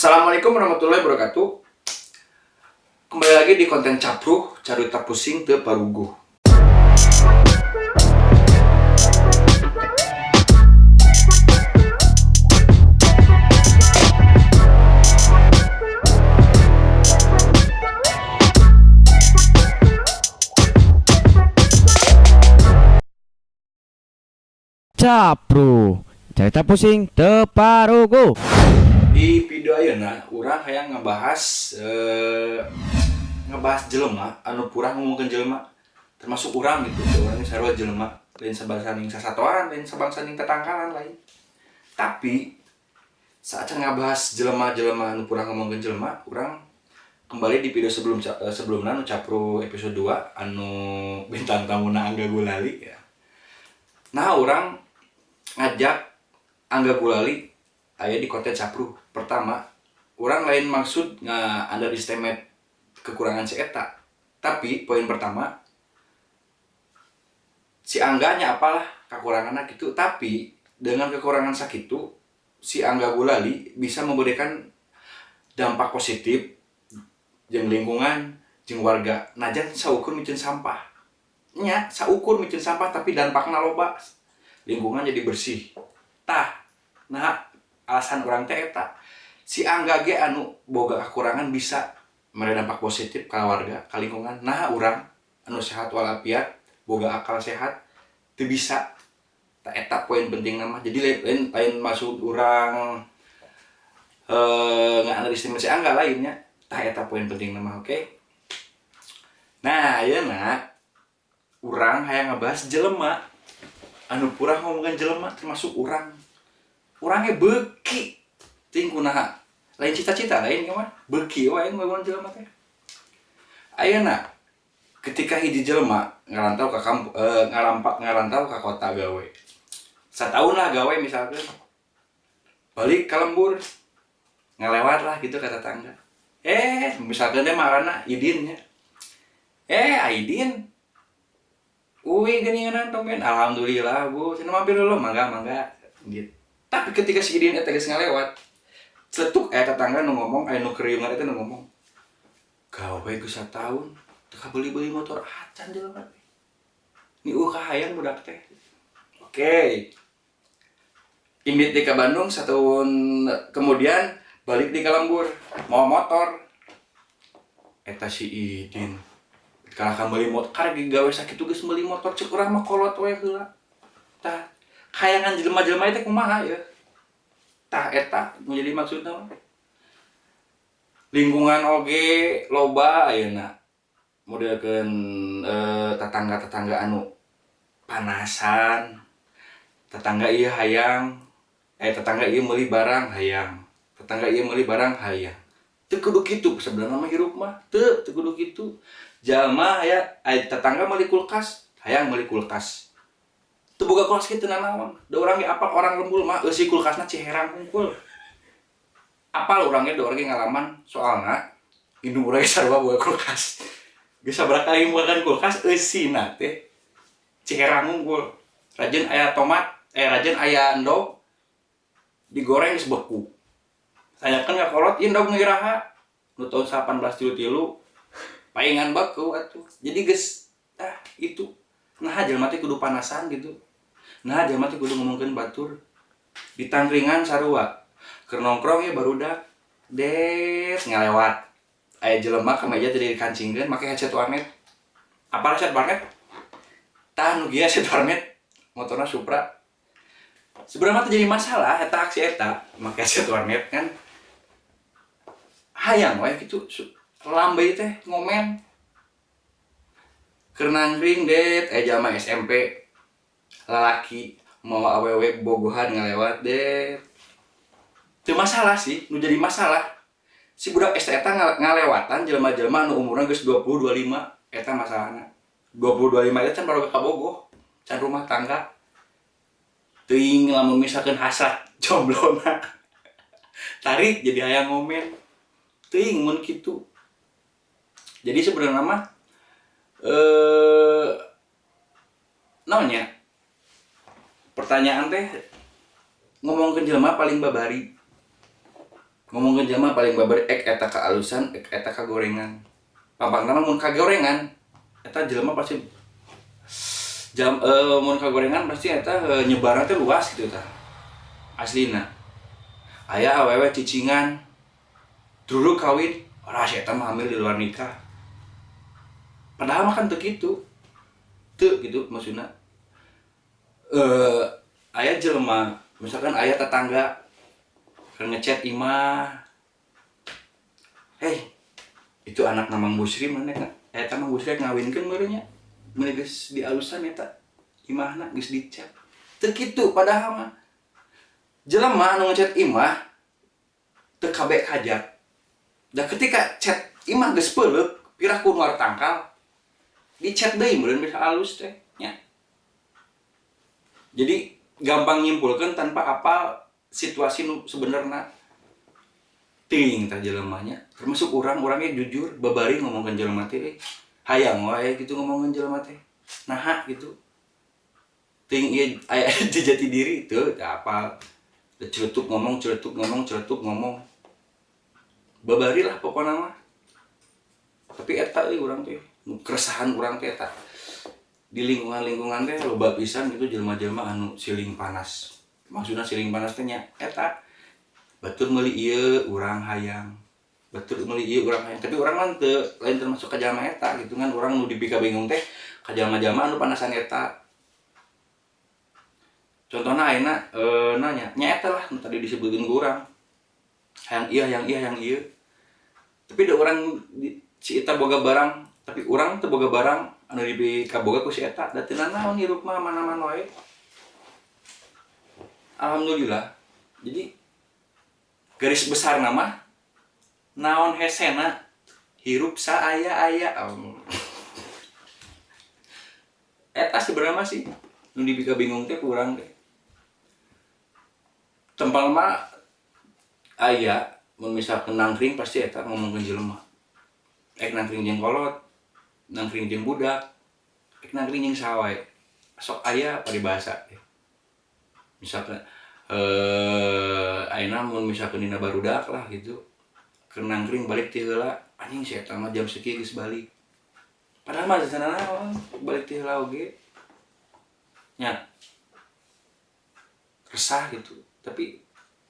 Assalamualaikum warahmatullahi wabarakatuh. Kembali lagi di konten Capruh, Carita Pusing Teu Paruguh. Capruh, carita pusing teu paruguh. Di video ayeuna urang hayang ngebahas jelema anu kurang ngomongkeun jelema, termasuk urang gitu. Urang sarua jelema, lain sabangsa ning sasatoan, lain sabangsa ning tetangkalan lain. Tapi saat ngebahas jelema-jelema anu kurang ngomongkeun jelema, urang kembali di video sebelumna nu Capruh episode 2 anu bintang tamuna Angga Gulali ya. Nah, urang ngajak Angga Gulali aya di konten Capruh. Pertama, urang lain maksud nggak underestimate kekurangan si eta. Tapi poin pertama, si Angganya apalah kekurangannya gitu. Tapi dengan kekurangan sakitu, si Angga Gulali bisa memberikan dampak positif jeung lingkungan, jeung warga. Najan saukur miceun sampah. Nya, saukur miceun sampah tapi dampakna loba. Lingkungan jadi bersih. Tah, nah alasan urang teh eta. Si Angga ge anu boga kekurangan bisa mere dampak positif ka warga, ka lingkungan. Nah, urang anu sehat walafiat, boga akal sehat, teu bisa. Tah eta poin penting mah. Jadi lain maksud urang nggak underestimate si Angga lainnya. Tah eta poin penting mah, oke? Nah, ayeuna urang hayang ngebahas jelema anu purah ngomongkeun jelema, termasuk urang. Urangnya beuki ting kunaha, lain cita-cita lain mah beuki wae ngomongkeun jelema teh. Ayeuna ketika hiji jelema ngarantau ke ngarampak ngarantau ke kota, gawe setahun lah, gawe misalkan, balik ke lembur, ngelewat lah gitu ke tetangga, misalkan dia marana Idin nya, Aidin. Uwi geuningan tumben, alhamdulillah Bu, cenah, mampir dulu, mangga mangga gitu. Tapi ketika si Idin eta geus ngalewat, celetuk tetangga nu ngomong, aya nu keriungan eta nu ngomong, gawe geus satahun teu kabeli-beli motor acan jelema teh. Ni eueuh kahayang budak teh. Oke. Indit di ke Bandung setahun kemudian balik di ke lembur mau motor. Eta si Idin kalah ka meuli motor, karek gawe sakitu geus meuli motor, cek urang mah kolot we heula. Tah, kayangan jelema-jelema teh kumaha ya? Tah eta nu jadi maksudna mah. Lingkungan oge loba ayeuna modelkeun tetangga-tetangga anu panasan. Tetangga ieu hayang, tetangga ieu meuli barang hayang, tetangga ieu meuli barang hayang. Teu kudu kitu sebenarnya mah hirup mah, teu kudu kitu. Jalma aya tetangga meuli kulkas, hayang meuli kulkas. Teu boga kulkas kitu nanaon. Da urang ge apal orang lembur mah eusi kulkasna ciherang hungkul. Apal urang ge, da urang ge ngalaman, soalna indung urang ge sarua boga kulkas. Geus sabaraha kali makan kulkas eusina teh ciherang hungkul. Rajin aya tomat, rajin aya endog digoreng geus beku. Tanyakeun ka kolot, ieu endog nu iraha? Nu tahun 1833 paingan beku atuh. Jadi geus ah itu. Nah, jelema teh kudu panasan gitu. Nah, jelema teh kudu ngomongkeun batur. Di tangkringan sarua. Keur nongkrong ya barudak. Det ngalewat. Aya jelema ka meja teh dikancingkeun make headset warnet. Apa headset warnet? Tah nu kieu headset warnet. Motorna Supra. Sebenarnya teh jadi masalah eta aksi eta make headset warnet kan. Hayang we kitu lambe teh ngomen. Keur nangkring det aya jalma SMP lalaki mau awewe bogohan ngalewat det. Teu masalah sih, nu jadi masalah si budak SD eta ngalewatan jelema-jelema anu umurna geus 20 25, eta masalahna. 20 25 eta can baru kabogoh, can rumah tangga. Teuing lamun misalkan hasrat jomblona tarik jadi hayang ngomen. Teuing mun kitu. Jadi sebenarnya mah naonnya? Pertanyaan teh ngomongkeun jelema paling babari. Ngomongkeun jelema paling babari ek eta kaalusan, ek eta kagorengan. Pampangna mah mun kagorengan eta jelema pasti jam mun kagorengan pasti eta nyebarna teh luas gitu tah. Aslina. Aya awewe cicingan dulu kawin, ora si eta mah hamil di luar nikah. Padahal mah kan teu kitu. Teu gitu maksudna. Aya jelema, misalkan aya tetangga keur ngechat imah. "Hei, itu anak Mang Busri mana kan? Eta Mang Busri ngawinkeun meureun nya. Mun geus dialusan eta imahna geus dicat." Teu kitu padahal mah. Jelema anu ngechat imah teu kabeh kajat. Da ketika chat imah geus peuleuk, piraku nuar tangkal, dichat deui meureun bisa alus teh nya. Jadi gampang nyimpulkeun tanpa apal situasi nu sebenarna. Ting tah jelemanya, termasuk urang, orangnya jujur babari ngomongkeun jelema teh, hayang wae gitu ngomongkeun jelema teh. Naha gitu. Ting ieu aya jati diri teu apal. Celetuk ngomong, celetuk ngomong, celetuk ngomong. Babari lah pokokna mah. Tapi eta euy urang teh, nu keresahan urang teh eta. Di lingkungan-lingkungan teh loba pisan gitu jelema-jelema anu siling panas. Maksudna siling panas teh nya eta batur meuli ieu urang hayang. Batur meuli ieu urang hayang, tapi urang mah teu lain termasuk ka jalma eta gitu kan, urang nu dipika bingung teh ka jalma-jalma anu panasan eta. Contohna ayeuna nanya, nya eta lah nu tadi disebutkeun ku urang. Hayang ieu, hayang ieu, hayang ieu. Tapi da urang si eta boga barang, tapi urang teu boga barang anu dipikaboga ku si eta, da teu nanaon hirup mah mana-mana wae. Alhamdulillah. Jadi garis besar nama naon hesena hirup saaya-aya. Eta sebenarnya sih nu dipika bingung teh kurang teh. Tempal mah aya mun misalkan nangkring pasti eta ngomongkeun jelema. Ek nangkring jeung kolot, nangkring jeung budak, ek nangkring jeung saha wae. Sok aya paribasa teh. Misalkan ayeuna mun misalkan dina barudak lah gitu. Keur nangkring balik ti heula, anjing si eta mah jam sakieu geus balik. Padahal mah teu naon, balik ti heula oge. Nya. Resah gitu. Tapi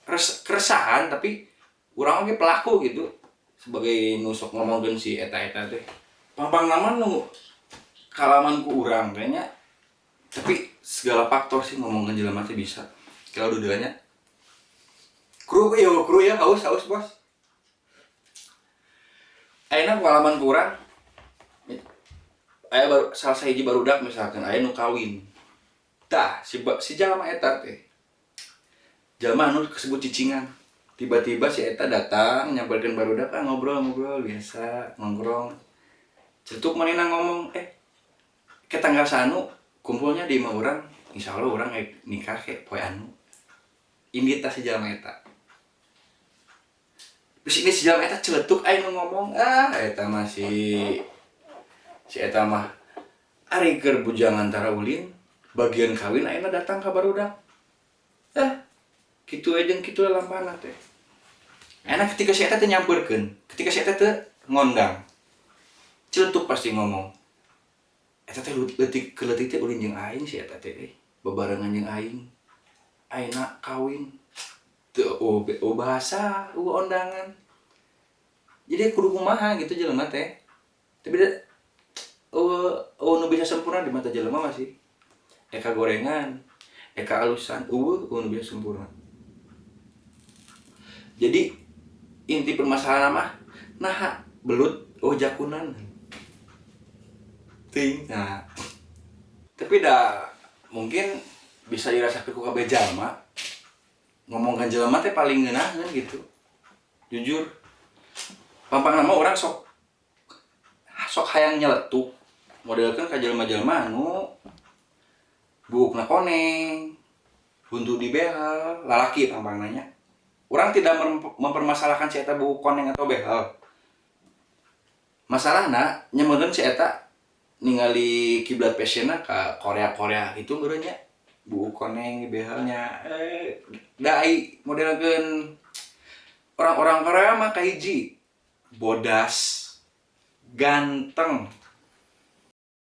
keresahan tapi urang oge pelaku gitu sebagai nu sok ngomongkeun si eta-eta teh. Pangpang nama nu kalaman ku urang kayaknya, tapi segala faktor sih ngomongkeun jelema teh bisa. Kalau dua-duanya kru yo kru ya haus haus bos. Ayeuna pengalaman ku urang aya baru salah sahiji barudak misalkan aya nu kawin. Tah si jalma eta teh jalma anu kesebut cicingan. Tiba-tiba si eta datang nyamperkeun barudak, ah ngobrol-ngobrol biasa nongkrong. Cetuk manehna ngomong, ke tanggal sanu kumpulnya di imah urang, insya Allah urang nikah kayak poe anu. Ini tah si jalma eta. Terus ini si jalma eta celetuk aya nu ngomong, ah eta mah si eta mah ari keur bujangan tara ulin, bagian kawin ayeuna datang ka barudak. Kitu aja jeung kitu lampana teh. Enak ketika si eta teh nyamperkeun, ketika si eta teh ngondang. Celetuk pasti ngomong. Eta teh leutik ke leutik teh ulin jeung aing si eta teh bebarengan jeung aing. Ayeuna kawin. Teu oh bahasa, eueuh ondangan. Jadi kudu kumaha gitu jelema teh. Tapi da eueuh eueuh nu bisa sempurna di mata jelema masih. Eka gorengan, eka alusan, eueuh eueuh nu bisa sempurna. Jadi inti permasalahan mah naha belut oh jakunan. Ting. Nah, tapi dah mungkin bisa dirasakan ku kabeh jalma. Ngomongkeun jelema teh paling ngeunaheun gitu. Jujur. Pampang nama orang sok sok hayang nyeletuk modelkeun ka jelema-jelema anu buukna koneng, huntu dibehel, lalaki pampang nanya. Urang tidak mempermasalahkan si eta buuk koneng atau behel. Masalahna nyemeun si eta ningali kiblat fashionna ka Korea-Korea itu meureun nya. Buuk koneng di behelnya da ai modelkeun Orang-orang Korea mah kahiji bodas, ganteng.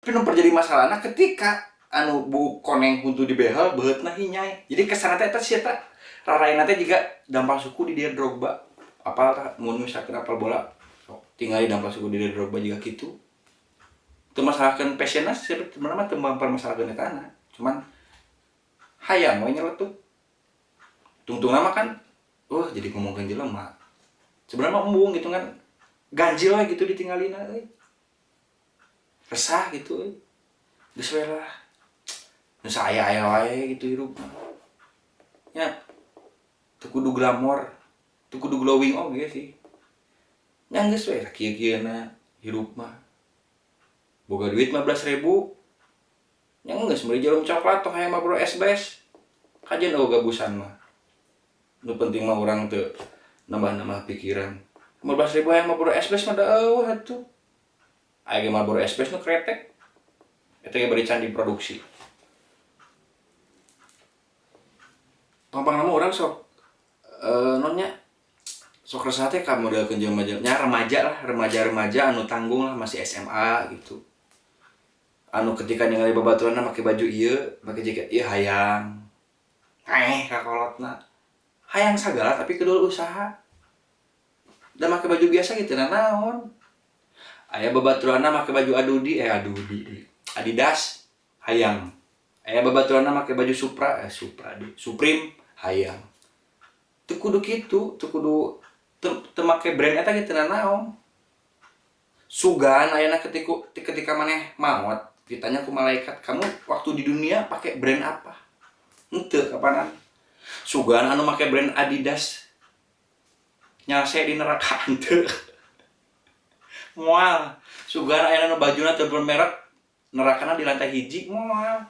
Tapi nu jadi masalahna ketika anu buuk koneng huntu dibehel, beheutna hinyai. Jadi kesanna teh eta si eta raraina teh jiga dampal suku di Didier Drogba. Apal tah mun misalkan apal bola, sok tingali dampal suku di Didier Drogba jiga kitu. Teu masalahkeun passion-na, sebenarnya mah teu mempermasalahkeun etana. Cuman hayang we nyeletuk. Tungtungna mah kan, wah, jadi ngomongkeun jelema. Sebenarnya mah embung gitu kan, ganjil we gitu ditinggalina euy. Resah gitu euy. Geus we lah. Nu saaya-aya wae gitu hirup mah. Nya teu kudu glamor, teu kudu glowing oge sih. Nya geus we sakieu-kieuna hirup mah. Boga duit 15.000. Nya geus meuli Djarum Coklat, tong hayang Marlboro S-Best. Kajeun euweuh gabusan mah. Nu penting mah urang teu nambah-nambah pikiran. 15.000 hayang Marlboro S-Best mah da euweuh atuh. Aya ge Marlboro S-Best nu kretek. Eta ge bari can diproduksi. Gampang nama urang sok nonnya sok resah teh ka modelkeun jelema-jelema nya remaja lah, remaja-remaja anu tanggung lah, masih SMA gitu. Anu ketika ningali babaturanna make baju ieu, make jaket ieu, hayang. Ngaeh ka kolotna. Hayang sagala tapi kedul usaha. Da make baju biasa gitu nah naon. Aya babaturanna make baju Adudi, Adudi, Adidas, hayang. Aya babaturanna make baju Supra, Supra di, Supreme, hayang. Teu kudu kitu, teu kudu teu make brand eta gitu nah naon. Sugan ayana ketika maneh maot ditanya ku malaikat, "Kamu waktu di dunia pakai brand apa?" Henteu kapanan. Sugan anu make brand Adidas nyalse di neraka, henteu. Moal. Sugan aya nu bajuna teu bermerek, nerakana di lantai hiji, moal.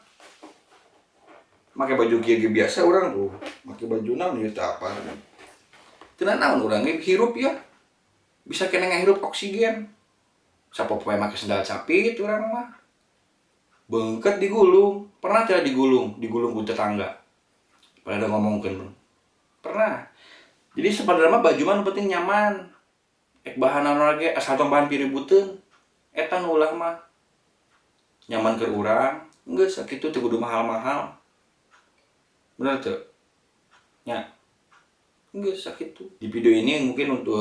Make baju kieu ge biasa urang tuh. Make baju naon ieu teh apa? Teu naon urang ge hirup ya. Bisa kena ngahirup oksigen. Sapopoe make sendal capit urang mah. Bengket digulung. Pernah tidak digulung? Digulung ku tetangga. Pernah ada ngomongkeun. Pernah. Jadi sebenarnya mah baju mah nu penting nyaman. Ek bahan naon ge asal tong bahan piributeun. Eta nu ulah mah. Nyaman keur urang, geus sakitu, teu kudu mahal-mahal. Bener teu? Nya. Geus sakitu. Di video ini mungkin untuk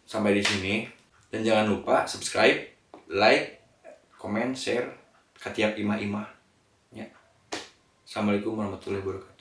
sampai di sini dan jangan lupa subscribe, like, comment, share ke tiap imah-imah. Ya. Assalamualaikum warahmatullahi wabarakatuh.